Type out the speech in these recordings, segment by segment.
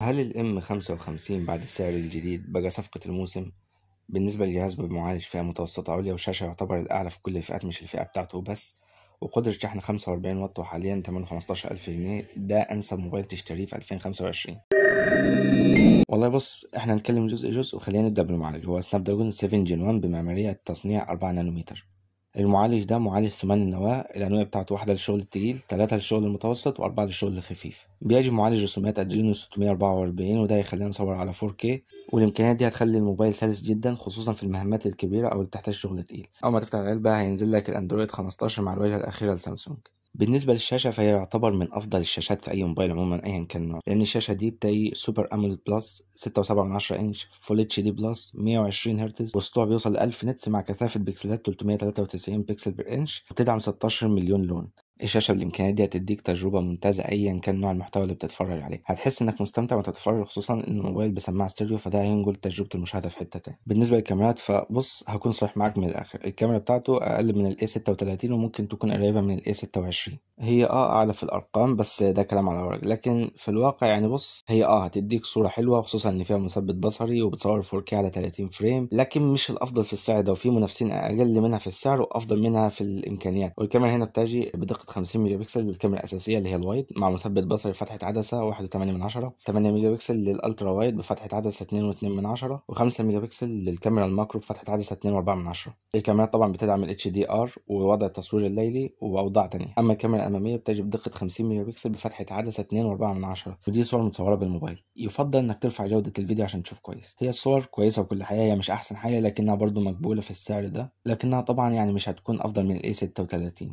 هل ال M 55 بعد السعر الجديد بقى صفقة الموسم؟ بالنسبة للجهاز بمعالج فئة متوسطة عليا وشاشة يعتبر الأعلى في كل الفئات مش الفئة بتاعته بس، وقدرة شحن 45 واط، وحاليا تمنه 15,000 جنيه، ده أنسب موبايل تشتريه في 2025. والله بص، احنا هنتكلم جزء جزء، وخلينا نبدأ بالمعالج. هو Snapdragon 7 Gen 1 بمعمارية تصنيع 4 نانومتر. المعالج ده معالج 8 نواة، الأنوية بتاعته واحدة للشغل التقيل، 3 للشغل المتوسط، و4 للشغل الخفيف. بيجي معالج رسومات Adreno 644، وده هيخلينا نصور على 4K، والإمكانيات دي هتخلي الموبايل سلس جدا خصوصا في المهمات الكبيرة أو اللي بتحتاج شغل تقيل. أول ما تفتح العلبة هينزل لك الأندرويد 15 مع الواجهة الأخيرة لسامسونج. بالنسبة للشاشة فهي يعتبر من أفضل الشاشات في أي موبايل عموما أيا كان نوعه، لأن الشاشة دي بتاعي Super AMOLED Plus 6.7 إنش Full HD Plus 120 هرتز، وسطوع بيوصل ل 1000 nits مع كثافة بكسلات 393 pixel per inch، وبتدعم 16 مليون لون. الشاشة بالإمكانيات دي هتديك تجربة ممتازة أيا كان نوع المحتوى اللي بتتفرج عليه، هتحس إنك مستمتع وأنت بتتفرج، خصوصا إن الموبايل بسماعة ستيريو، فده هينقل تجربة المشاهدة في حتة تانية. بالنسبة للكاميرات فبص، هكون صريح معاك من الآخر، الكاميرا بتاعته أقل من ال A36 وممكن تكون قريبة من ال A26. هي أعلى في الأرقام بس ده كلام على ورق، لكن في الواقع يعني بص، هي هتديك صورة حلوة خصوصا إن فيها مثبت بصري وبتصور 4K على 30 frame، لكن مش الأفضل في السعر ده، وفي منافسين أقل منها في السعر وأفضل منها في الإمكانيات. والكاميرا هنا بتجي بدقة 50 ميجا بكسل للكاميرا الأساسية اللي هي ال wide مع مثبت بصري فتحة عدسة 1.8، 8 ميجا بكسل لل ultra wide بفتحة عدسة 2.2، و5 ميجا بكسل للكاميرا ال macro بفتحة عدسة 2.4. الكاميرا طبعا بتدعم ال HDR ووضع التصوير الليلي وأوضاع تانية. أما الكاميرا الأمامية بتجي بدقة 50 ميجا بكسل بفتحة عدسة 2.4، ودي صور متصورة بالموبايل. يفضل إنك ترفع جودة الفيديو عشان تشوف كويس. هي الصور كويسة وكل حاجة، هي مش أحسن حاجة لكنها برضو مقبولة في السعر ده، لكنها طبعا يعني مش هتكون أفضل من ال A36.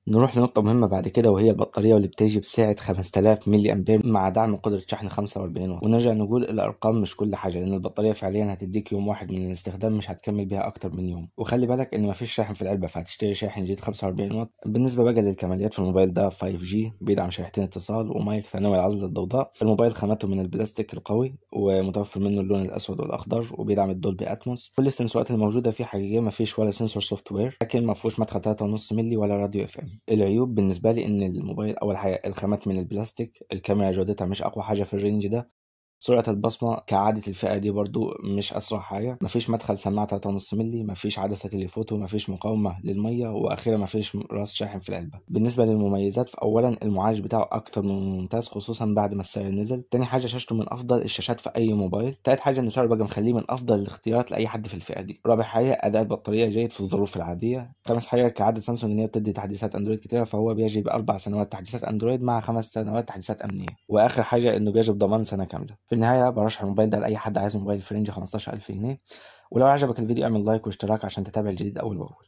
نروح لنقطة مهمة بعد كده وهي البطارية، واللي بتيجي بسعة 5000 ملي أمبير مع دعم قدرة شحن 45 واط. ونرجع نقول الأرقام مش كل حاجة، لأن البطارية فعليا هتديك يوم واحد من الاستخدام، مش هتكمل بيها أكتر من يوم. وخلي بالك إن مفيش شاحن في العلبة، فهتشتري شاحن جديد 45 واط. بالنسبة بقى للكماليات في الموبايل ده 5G، بيدعم شريحتين اتصال ومايك ثانوي لعزل الضوضاء. الموبايل خامته من البلاستيك القوي ومتوفر منه اللون الأسود والأخضر، وبيدعم ال Dolby Atmos. كل السنسورات الموجودة فيه حقيقية، مفيش ولا sensor software، لكن مفيهوش مدخل 3.5 ملي ولا راديو FM. العيوب بالنسبة لي إن الموبايل أول حاجة الخامات من البلاستيك، الكاميرا جودتها مش أقوى حاجة في ال range ده، سرعة البصمة كعادة الفئة دي برضو مش أسرع حاجة، مفيش مدخل سماعة 3.5 ملي، مفيش عدسة telephoto، مفيش مقاومة للمية، وأخيرا مفيش راس شاحن في العلبة. بالنسبة للمميزات فأولا المعالج بتاعه أكتر من ممتاز خصوصا بعد ما السعر نزل. تاني حاجة شاشته من أفضل الشاشات في أي موبايل. تالت حاجة إن سعره بقى مخليه من أفضل الاختيارات لأي حد في الفئة دي. رابع حاجة أداء البطارية جيد في الظروف العادية. خامس حاجة كعادة سامسونج إن هي بتدي تحديثات أندرويد كتيرة، فهو بيجي ب4 سنوات تحديثات أندرويد مع 5 سنوات تحديثات أمنية. وآخر حاجة إنه بيجي بضمان سنة كاملة. في النهاية برشح الموبايل ده لأي حد عايز موبايل في range 15,000 جنيه. ولو عجبك الفيديو اعمل like واشتراك عشان تتابع الجديد أول بأول.